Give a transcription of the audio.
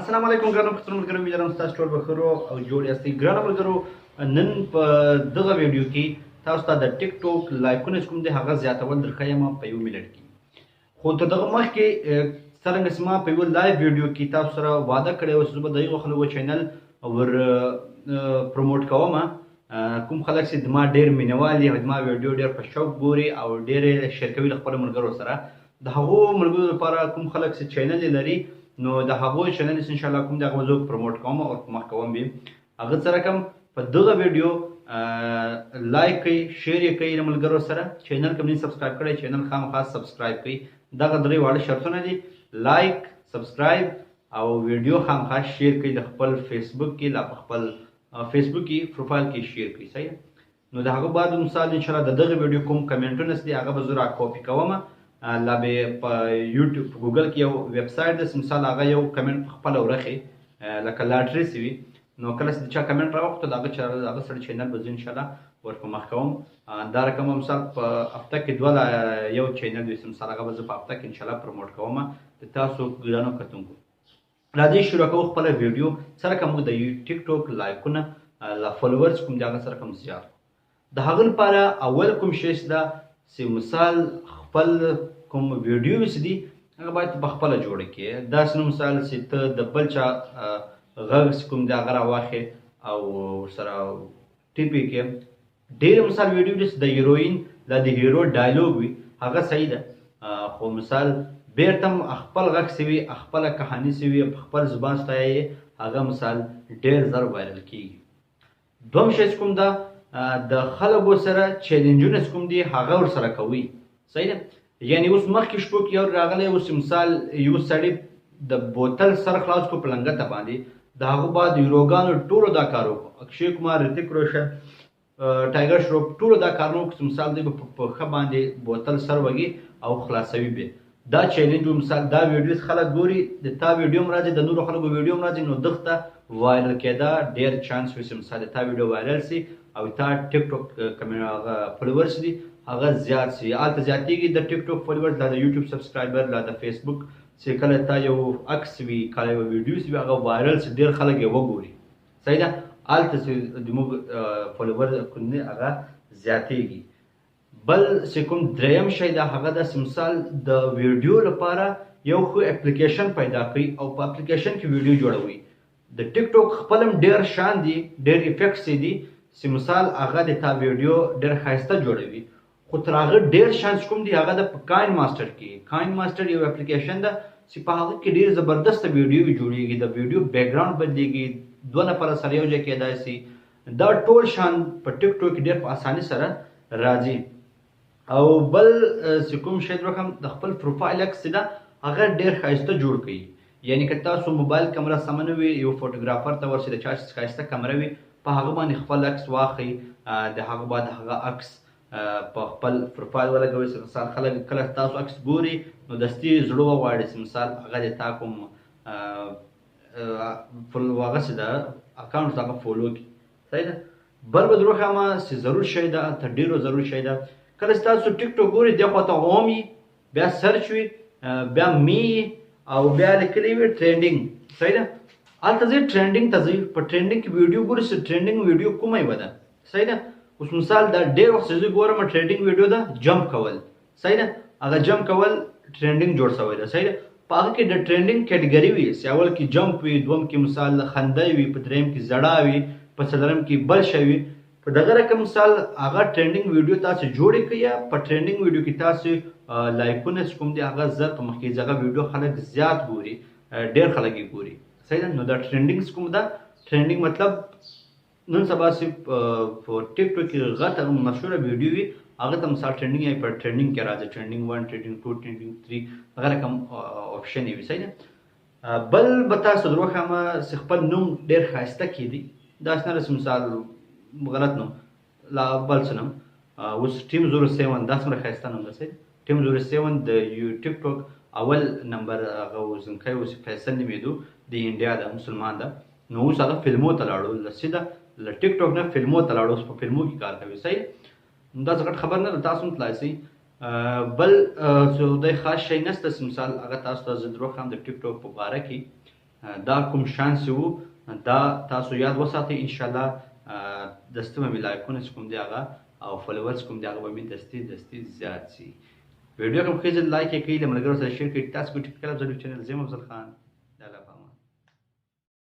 السلام علیکم ګرانو پښتنو ملګرو، امید لرم ستاسو ټول به ښه روغ او جوړ یاستئ. ګرانو ملګرو، نن په دغه ویډیو کې تاسو ته د ټیک ټاک لایکونه چې کوم دی هغه زیاتول در ښیم په یو منټ کې. خو تر دغه مخکې څرنګه چې ما په یوه live ویډیو کې تاسو سره وعده کړې وه چې زه به د هغو خلکو channel ور promote کوم کوم خلک چې زما ډېر مینهوال دي او زما ویډیو ډېر په شوق ګوري او ډېر یې share کوي له خپلو ملګرو سره. د هغو ملګرو لپاره کوم خلک چې channel یې لري نو د هغو channel چې انشاءالله کوم دی هغه به زه promote کوم او په مخ کوم به هغه څه رقم په دغه ویډیو like کړئ، share یې کړئ له ملګرو سره. channel که نه subscribe کړئ، channel خامخا subscribe کړئ. دغه درې واړه شرطونه دي: like، subscribe او ویډیو خامخا share کړئ د خپل فیسبوک کې، لا په خپل فیسبوک کې پروفایل کې share کړئ. صحیح؟ نو د هغه بعد مثال انشاءالله د دغه ویډیو کوم کمنټونه دي هغه به زه را کاپي کوم، لا به په یوټیوب په ګوګل کې یو ویب سایټ دی، مثال هغه یو کمنټ په خپله ورخي لکه لاټري سي وي. نو کله چې د چا کمنټ راوخته د هغه چا هغه سړي channel به زه انشاءالله ور په مخ کوم. دا رقم مثال په هفته کې دوه یو channel وي، مثال هغه به زه په هفته کې انشاءالله promote کوم د تاسو ګرانو کتونکو. راځئ شروع کوو خپله ویډیو. څه رقم موږ د ټیک ټاک لایکونه لا followers کوم دی هغه څه رقم زیات کړو. د هغه لپاره اول کوم شی چې ده چې مثال خپل کوم ویډیو چې دي هغه باید په خپله جوړه کړې. داسې نه مثال چې ته د بل چا غږ چې کوم دی هغه راواخلې او ورسره ټیپ یې کړې. ډېر مثال ویډیو دي چې د هیروین لا د hero dialogue وي هغه صحیح ده، خو مثال بیرته هم خپل غږ څه وي، خپله کهاني څه وي، په خپل زبان سره یې هغه مثال ډېر زر viral کېږي. دوهم شی چې کوم ده د خلکو سره چیلنجونه چې کوم دي هغه ورسره کوي. صحیح ده؟ یعنی اوس مخکې شپو کې یو راغلی، اوس مثال یو سړي د بوتل سر خلاص کړو په لنګته باندې، د هغه بعد هیروګانو ټولو دا کار وکړو، اکشي کمار، ریتیک روشن، ټایګر شروف ټولو دا کارونه وکړو چې مثال دوی به په ښه باندې بوتل سر وږي او خلاصوي به. دا چیلنج و، مثال دا ویډیوز خلک ګوري، د تا ویډیو هم راځي، د نورو خلکو ویډیو هم راځي، نو دغه viral کېدا ډېر چانس وي چې مثال د تا ویډیو viral سي او تا ټیک ټاک هغه followers دي هغه زیات سي. هلته زیاتېږي د ټیک ټاک followers، لا د یوټیوب subscriber، لا د فیسبوک چې کله تا یو عکس وي، کله یو ویډیو وي هغه viral سي، ډېر خلک یې وګوري. صحیح ده؟ هلته چې د موږ follower کوم دی هغه زیاتېږي. بل چې کوم دریم شی ده هغه داسې مثال د ویډیو لپاره یو ښه اپلیکیشن پیدا کړئ او په اپلیکیشن کې ویډیو جوړوئ. د ټیک ټاک خپل هم ډېر شان دي، ډېر effects یې دي چې مثال هغه د تا ویډیو ډېر ښایسته جوړوي، خو تر هغه ډېر شان چې کوم دی هغه د په کاین ماسټر کې. کاین ماسټر یو اپلیکیشن ده چې په هغه کې ډېر زبردسته ویډیو جوړېږي، د ویډیو background بدلېږي، دوه نفره سره یو ځای کېدای سي. دا ټول شان په ټیک ټاک کې ډېر په اساني سره راځي. او بل چې کوم شی درکم د خپل پروفایل عکس چې ده هغه ډېر ښایسته جوړ کړئ. یعنی که تاسو موبایل کمره سمه نه وي، یو photographer ته ورشئ، د چا چې ښایسته کمره وي په هغه باندې خپل عکس واخلئ، د هغه بعد هغه عکس په خپل پروفایل ولګوئ چې مثال خلک کله تاسو عکس ګوري نو دستي زړه وغواړي چې مثال هغه د تا کوم هغه چې ده account هغه follow کړي. صحیح ده؟ بل به در وښیم چې ضرور شی ده، تر ډېرو ضرور شی ده، کله چې تاسو ټیک ټاک ګورئ دې خوا ته home وي، بیا search وي، بیا me او بیا لیکلی وي trending. صحیح ده؟ هلته ځئ trending ته ځئ، په trending کې ویډیو ګورئ چې trending ویډیو کومه یوه ده. صحیح ده؟ اوس مثال دا ډېر وخت چې زه ګورم trending ویډیو ده jump کول. صحیح ده؟ هغه jump کول trending جوړ شوی ده. صحیح ده؟ په هغه کې د trending category وي چې اول کې jump وي، دوم کې مثال خنده وي، په دریم کې ژړا وي، په څلورم کې بل شی وي. په دغه رقم مثال هغه trending ویډیو تاسو جوړې کړئ، په trending ویډیو کې تاسو لایکونه چې کوم دي هغه زر په مخکې ځي، هغه ویډیو خلک زیات ګوري، ډېر خلک یې ګوري. صحیح ده؟ نو دا trending چې کوم ده، trending مطلب نن سبا چې په ټیک ټاک کې غټه مشهوره ویډیو وي هغه ته مثال trending یې په trending کې راځي، trending 1، trending 2، trending 3، هغه رقم option یې وي. صحیح ده؟ بل به تاسو در وښیم چې خپل نوم ډېر ښایسته کېدی، داسې نه ده چې مثال غلط نوم لا بل څه نوم. اوس ټیم 07 دا څومره ښایسته نوم ده. صحیح؟ ټیم 07 د یو ټیک ټاک اول نمبر هغه وزنکی و چې فیصل نومېدو، د انډیا ده، مسلمان ده. نو اوس هغه فلمو ته لاړو، له سیده له ټیک ټاک نه فلمو ته لاړو، اوس په فلمو کې کار کوي. صحیح؟ نو دا څه غټ خبر نه ده، تاسو هم تلای سئ. بل څه دی خاص شی نشته چې مثال هغه تاسو ته زه در وښیم د ټیک ټاک په باره کې. دا کوم شان چې وو دا تاسو یاد وساتئ. ان شاء الله دستي به مې لایکونه چې کوم دی هغه او فالوور چې کوم دی هغه به مې دستي دستي زیات شي. ویډیو کوم ښه لایک یې کړئ، له ملګرو سره شیر کړئ. تاسو ټیپیکل افضل چینل، زه یم افضل خان.